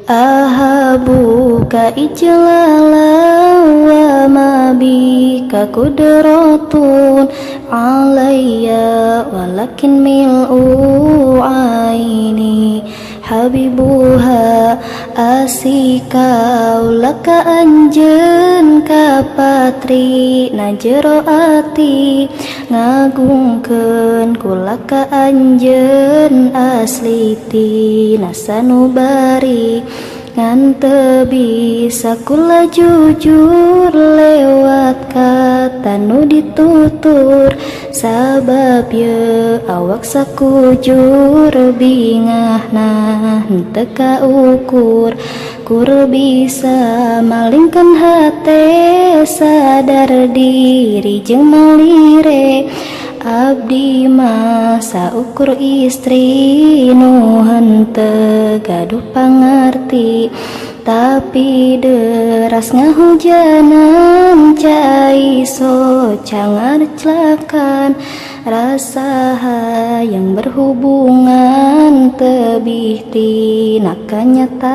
Ahabuka ijlala wa ma bika kudratun alayya walakin mil'u aini habibuha asika laka anjeun kapatri na jero ati ngagungkeun kula ka anjeun asli tina sanubari ngan teu bisa kula jujur lewat kata nu ditutur sabab ye awak sakujur bingahna henteu kaukur kur bisa malingkeun hate sadar diri jeung malire abdi mah saukur istri nu henteu gaduh pangarti tapi deras ngahujanan cai soca ngarclakan rasa hayang berhubungan tebih tina kanyataan.